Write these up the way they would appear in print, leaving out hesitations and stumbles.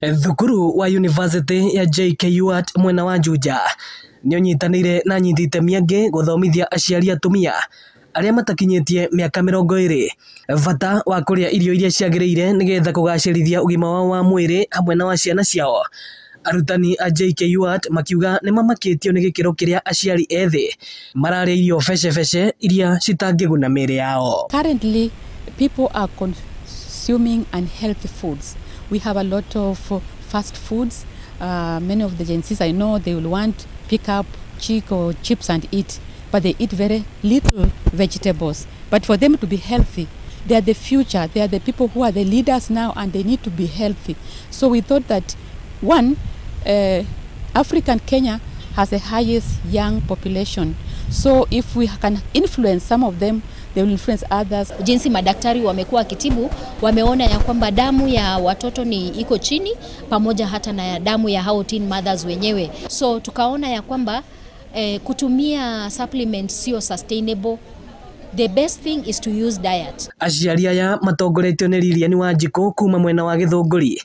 Thukuru wa University ya JKUAT mwena wa Juja nĩ ũnyitanĩire na anyiti itemi angĩ gũthomithia aciari atumia arĩa matakinyĩtie mĩaka 20 bata wa kũrĩa irio iria ciagĩrĩire nĩgetha kũgacĩrithia ũgima wao wa mwĩrĩ hamwe na wa ciana ciao. Arutani a JKUAT makiuga nĩ mamakĩtio nĩ gĩkĩro kĩrĩa aciari ethĩ mararĩa irio becebece iria citangĩguna mĩĩrĩ yao. Currently, people are consuming unhealthy foods. We have a lot of fast foods. Many of the Gen Zs I know, they will want pick up chick or chips and eat, but they eat very little vegetables. But for them to be healthy, they are the future. They are the people who are the leaders now, and they need to be healthy. So we thought that, one, African Kenya has the highest young population. So if we can influence some of them, they will influence others. Jinsi madaktari wamekuwa wakitibu, wameona ya kwamba damu ya watoto ni iko chini, pamoja hata na damu ya hao teen mothers wenyewe. So tukaona ya kwamba kutumia supplements sio sustainable. The best thing is to use diet. Aciari aya matongoretio nĩ Lilian Wanjikũ kuma mwena wa Gĩthũngũri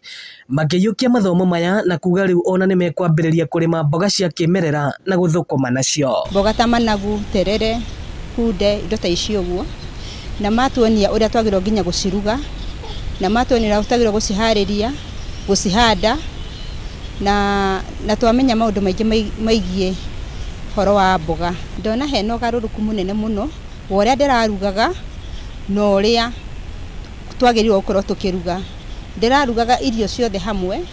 makĩiyũkia mathomo maya na kuga rĩu ona nĩ mekwambĩrĩria kũrĩma mboga cia kĩmerera na gũthũkũma nacio. Mboga ta managu, terere, kunde, indo ta icio ũguo, na matuonia ũrĩa twagĩrĩirwo nginya gũciruga, na matuonia ũrĩa twagĩrĩirwo gũciharĩria, gũcihanda, na twamenya maũndũ maingĩ maigiĩ ũhoro wa mboga. Ndona hena ũgarũrũku mũnene mũno wa ũrĩa ndĩrarugaga na ũrĩa twagĩrĩirwo gũkorwo tũkĩruga. Ndĩrarugaga irio ciothe hamwe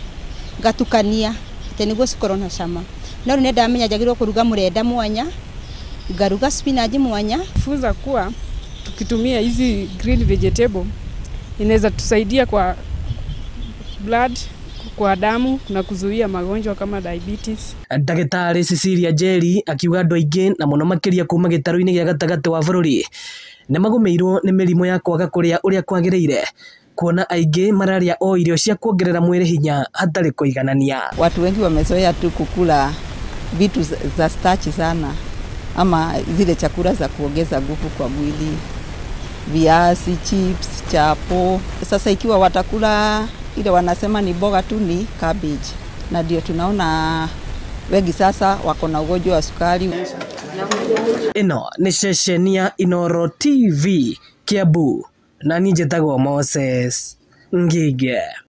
ngatukania atĩ nĩguo cikorwo na cama. No rĩu nĩndamenya njagĩrĩirwo kũruga mũrenda mwanya, ngaruga spinach mwanya. Funza kuwa tukitumia hizi green vegetable inaweza tusaidia kwa blood, kwa damu na kuzuia magonjwa kama diabetes. Ndagĩtarĩ Cecilia Njeri akiuga andũ aingĩ na mũno makĩria kuma gĩtarũ-inĩ gĩa gatagatĩ wa bũrũri nĩ magũmĩirwo nĩ mĩrimũ ya kwaga kũrĩa ũrĩa kwagĩrĩire, kuona aingĩ mararĩa o irio cia kuongerera mwĩrĩ hinya hatarĩ kũiganania. Watu wengi wamezoea tu kukula vitu za starch sana ama zile chakula za kuongeza nguvu kwa mwili, viazi, chips, chapo. Sasa ikiwa watakula ile wanasema ni mboga tu ni cabbage, na ndio tunaona wengi sasa wako na ugonjwa wa sukari. Ĩno nĩ ceceni ya Inooro TV Kiambu, na niĩ njĩtagwo Moses Ngige.